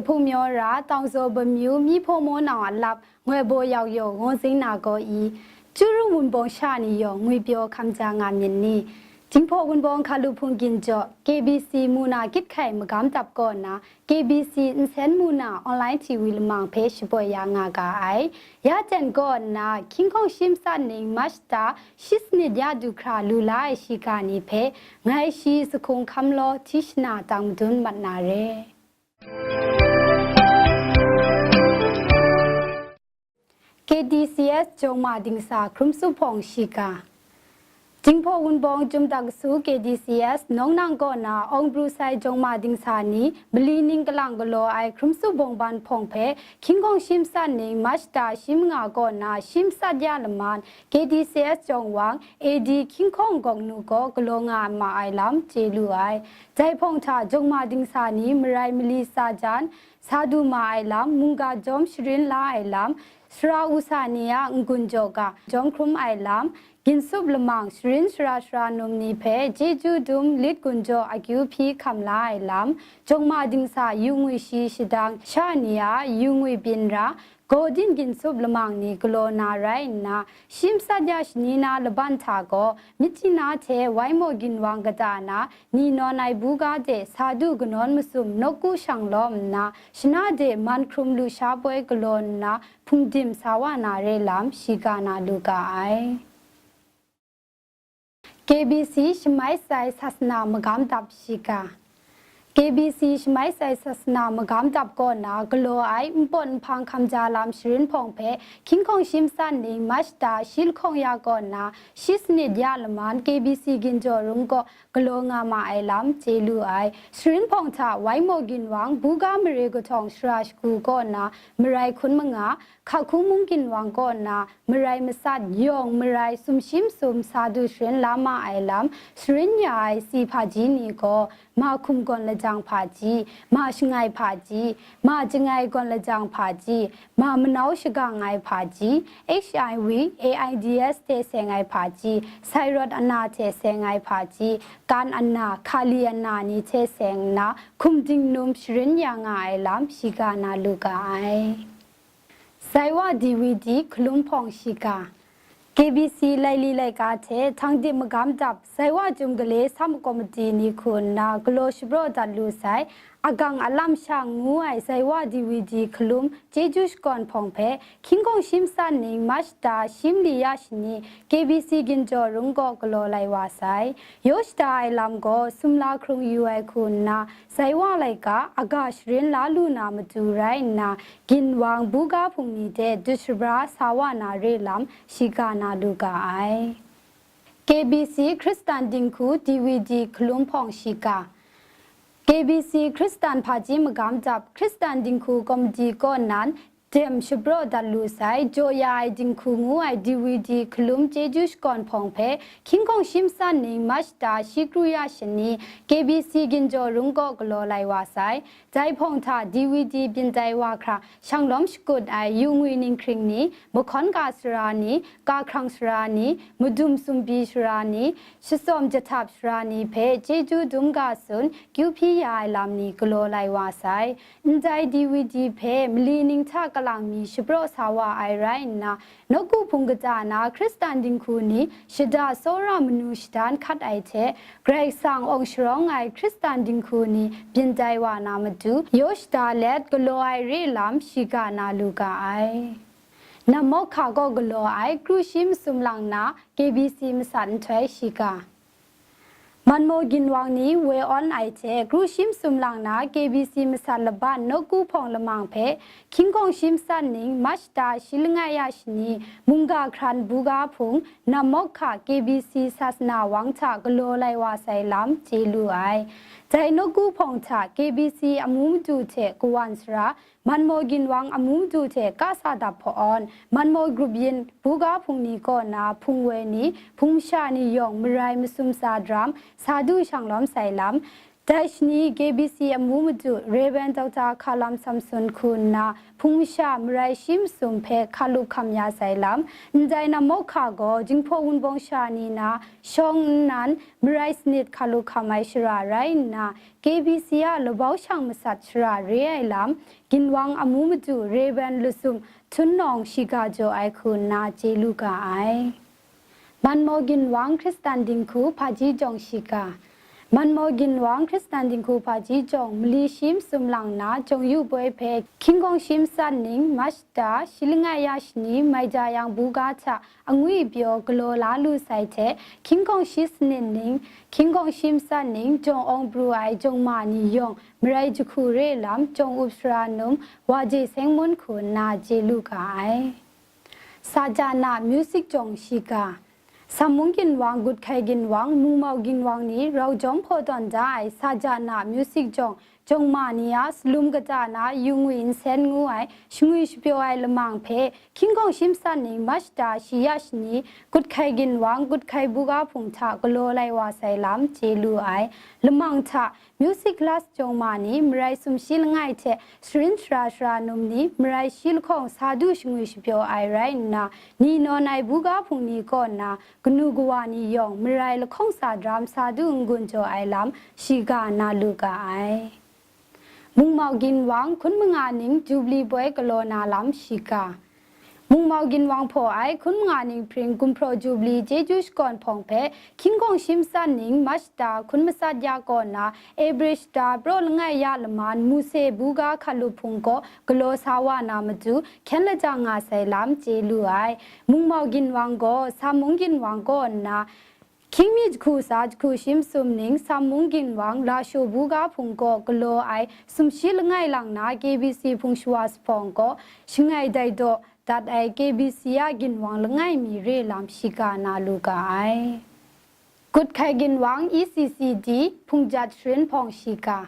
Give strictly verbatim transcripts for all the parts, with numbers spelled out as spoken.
Hpung Myaw Ra, Tawng Zaw Bamyu, Myi Hpaw Maw Nang a lap, Ngoi Baw Yau Yaw, Ngaw Zing Na Gaw I, Churu Wunbawng sha ni yawng ngwi pyaw hkam ja nga myit ni? Jinghpaw Wunbawng Hkalu Hpung Ginjaw, K B C mu na Kyit Hkai Magam Dap kaw na, K B C Nsen mu na online T V lamang hpe shapoi ya nga ga ai. Ya jan kaw nna, Hkying Hkawng Shi Matsat Ning March ta shi sanit ya du hkra lu la ai shiga ni hpe, ngai shi Sahkung Hkam Law Tishna tang madun mat na re. K D C S Jawng Ma Dingsa Hkrum Tsup Hpawng Shiga. Jinghpaw Wunbawng Chyum Dak Su K D C S Nawng Nang kaw na Awng Pru Sai Jawng Ma Dingsa ni mali ning kalang galaw ai Hkrum Tsup Bawng Ban Hpawng hpe Hkying Hkawng Shi Matsat Ning March ta shi manga kaw na shi matsat ya laman K D C S Jawng Wang A D Hkying Hkawng Gawk Nu gaw galaw nga ma ai lam chye lu ai. Dai hpawng hta Jawng Ma Dingsa ni marai mali tsa jan, sa du ma ai lam, mungga jawm sharin la ai lam, sara usa ni a n-gun jaw ga jawm hkrum ai lam, ginsup lamang sharin sara sara num ni hpe chyeju dum lit gun jaw akyu hpyi hkam la ai lam, Jawng Ma Dingsa yu ngwi shi shadang sha ni a yu ngwi byin ra, gaw din ginsup lamang ni galaw na rai nna, shi matsat ya shani na laban hta gaw, Myitkyina hte Waimaw Ginwang kata na ni nawn ai buga de sa du kanawn masum nawku shang lawm nna, shana de man hkrum lusha poi galaw nna hpungdim sa wa na re lam shiga na lu ga ai. K B C Shamai Sai Sasana Magam Dap Shiga. K B C Shamai Sai Sasana Magam Dap kaw na galaw ai npawt nhpang hkam ja lam sharin hpawng hpe Hkying Hkawng Shi Matsat Ning March ta shi lahkawng ya kaw na shi sanit ya laman K B C Ginjaw Rung kaw galaw nga ma ai lam chye lu ai. Sharin hpawng hta Waimaw Ginwang, Buga Mare Kahtawng Sara Shagu kaw na marai hkun manga, Hkahku Mung Ginwang kaw na marai matsat yawng marai sumshi masum sa du sharin la ma ai lam, sharin ya ai si hpaji ni gaw, ma hkum gawn lajang hpaji, ma shangai hpaji, ma chyangai gawn lajang hpaji, ma manau shagang ai hpaji, H I V, A I D S hte seng ai hpaji, thyroid ana hte seng ai hpaji, kan ana, hkali ana ni hte seng nna, hkum dingnum sharin ya nga ai lam shiga na lu ga ai. Saiwa D V D hkalum hpawng shiga. K B C laili laika hte Htangdip Magam Dap Saiwa Chyum Gale Sam Komiti ni hku nna galaw shapraw dat lu sai, Agang Alam Shang ngu ai Saiwa D V D hkalum chyeju shakawn hpawng hpe Hkying Hkawng Shi Matsat Ning March ta shi mali ya shani K B C Ginjaw Rung kaw galaw lai wa sai. Yaw shada ai lam gaw sumla hkrung yu ai hku nna, Saiwa laika aga sharin la lu na matu rai nna, Ginwang Buga Hpung ni de dut shabra sa wa na re lam shiga na lu ga ai. K B C Hkristan Dinghku D V D hkalum hpawng shiga. K B C Hkristan Hpaji Magam Dap Hkristan Dinghku Komiti kaw nan dem shapraw dat lu sai, jaw ya ai dinghku ngu ai D V D hkalum chyeju shakawn hpawng hpe Hkying Hkawng Shi Matsat Ning March ta shi kru ya shani K B C Ginjaw Rung kaw galaw lai wa sai. Dai hpawng hta D V D byin tai wa hkra, shanglawm shakut ai yu ngwi ninghkring ni, mahkawn ga sara ni, ga hkrang sara ni, madum sumbi sara ni, shatsawm jahtap sara ni hpe chyeju dum ga tsun, kyu hpyi ya ai lam ni galaw lai wa sai. Ndai D V D hpe mali ning hta kalang mi shapraw sa wa ai rai nna, nawku hpung kata na Hkristan dinghku ni shada tsawra manu shadan hkat ai hte, Karai Kasang awng sharawng ai Hkristan dinghku ni byin tai wa na matu, yaw shada let galaw ai re lam shiga na lu ga ai. Nam mawhka kaw galaw ai kru shi masum lang na K B C masat nhtoi shiga. Manmaw Ginwang ni woi awn ai hte kru shi masum lang na K B C masat laban nawku hpawng lamang hpe Hkying Hkawng Shi Matsat Ning March ta shi langai ya shani mungga hkran buga hpung Nam mawhka K B C Sasana Wang hta galaw lai wa sai lam chye lu ai. Dai nawku hpawng hta K B C amu madu hte kawan sara, Manmaw Ginwang amu madu hte kasa dap hpaw awn, Manmaw grup yin buga hpung ni kaw na hpung woi ni, hpung masha ni yawng marai masum sa dram, sa du shanglawm sai lam, Dai shani K B C amu madu Rev. Doctor Hkalam Samson hku nna hpung masha marai shi masum hpe hkalup hkam ya sai lam, ndai na mawhka gaw Jinghpaw Wunpawng sha ni na shawng nnan marai sanit hkalup hkam ai shara rai nna, K B C a labau shang masat shara re ai lam, ginwang amu madu Rev. Lusum Htunnawng shiga jaw ai hku nna chye lu ga ai. Manmaw ginwang Hkristan dinghku hpaji jawng shiga. Manmaw ginwang Hkristan dinghku hpaji jawng mali shi masum lang na jawng yu poi hpe hkying hkawng shi matsat ning, Mach da, shi langai ya shani, mai ja yang buga hta angwi pyaw galaw la lu sai hte, hkying hkawng shi sanit ning, hkying hkawng shi matsat ning, jawng awng pru ai jawng ma ni yawng marai jahku re lam, jawng up sara num, wa je seng mun hku nna chye lu ga ai. Saja na music jawng shiga. Sammung ginwang, Guthkai ginwang, Mungmau ginwang ni rau jawm hpaw tawn da ai Saja na music jawng, jawng ma ni a salum kata na yu ngwi nsen ngu ai shangwi shapyaw ai lamang hpe hkying hkawng shi matsat ning, Mach da, shi ya shani, Guthkai ginwang, Guthkai buga hpung hta galaw lai wa sai lam chye lu ai. Lamang hta, music class jawng ma ni, marai sumshi langai hte sharin shara shara num ni, marai shi lahkawng sa du shangwi shapyaw ai rai nna, ni nawn ai buga hpung ni kaw nna, kanu kawa ni yawng marai lahkawng sa daram sa du n-gun jaw ai lam shiga na lu ga ai. Mungmau ginwang hkun manga ning Jubli poi galaw na lam shiga. Mungmau ginwang hpaw ai hkun manga ning hpring gumhpraw Jubli chyeju shakawn hpawng hpe hkying hkawng shi matsat ning, Mach da, hkun matsat ya kaw nna, April shata praw langai ya laman Muse buga hkalup hpung kaw galaw sa wa na matu hkyen lajang nga sai lam chye lu ai. Mungmau ginwang gaw Sammung ginwang kaw nna, hkying mi jahku sa jahku shi masum ning, Sammung ginwang Lashaw buga hpung kaw galaw ai sumshi langai lang na K B C hpung shawa sa hpawng kaw shangai dai daw dat ai K B C a ginwang langai mi re lam shiga na lu ga ai. Guthkai ginwang E C C D hpung jat sharin hpawng shiga.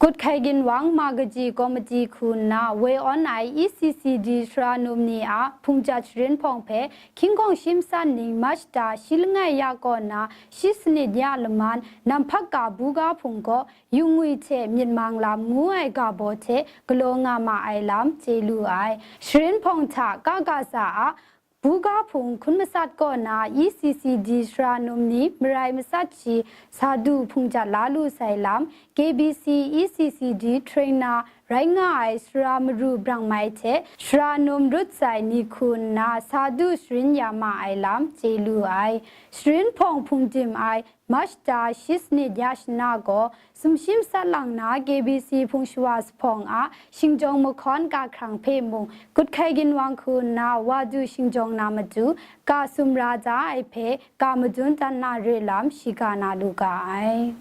Guthkai ginwang ma kaji komiti hku nna woi awn ai E C C D sara num ni a hpung jat sharin hpawng hpe hkying hkawng shi matsat ning, Mach da, shi langai ya kaw nna shi sanit ya laman, Namhpak ga buga hpung kaw yu ngwi hte myit mang lam ngu ai ga baw hte galaw nga ma ai lam chye lu ai. Sharin hpawng hta ka ga sa a, buga hpung hkun matsat kaw na E C C D sara num ni marai matsat shi sa du hpung jat la lu sai lam, K B C E C C D trainer rai nga ai sara maru brang mai hte sara num rut sai ni hku nna sa du sharin ya ma ai lam chye lu ai. Sharin hpawng hpung dim ai Mach da shi sanit ya shana gaw, sumshi matsat lang na K B C hpung shawa sa hpawng a shingjawng mahkawn ga hkrang hpe mung, Guthkai ginwang hku nna wa du shingjawng na matu, ga sumra da ai hpe ga madun dat na re lam shiga na lu ga ai.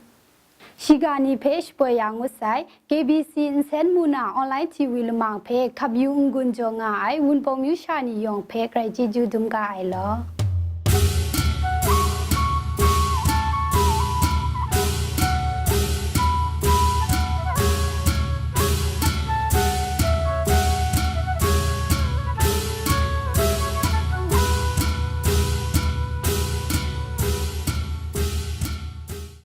Shiga ni hpe shapoi ya ngut sai, K B C nsen mu na online T V lamang hpe hkap yu n-gun jaw nga ai Wunpawng myu sha ni yawng hpe grai chyeju dum ga ai law.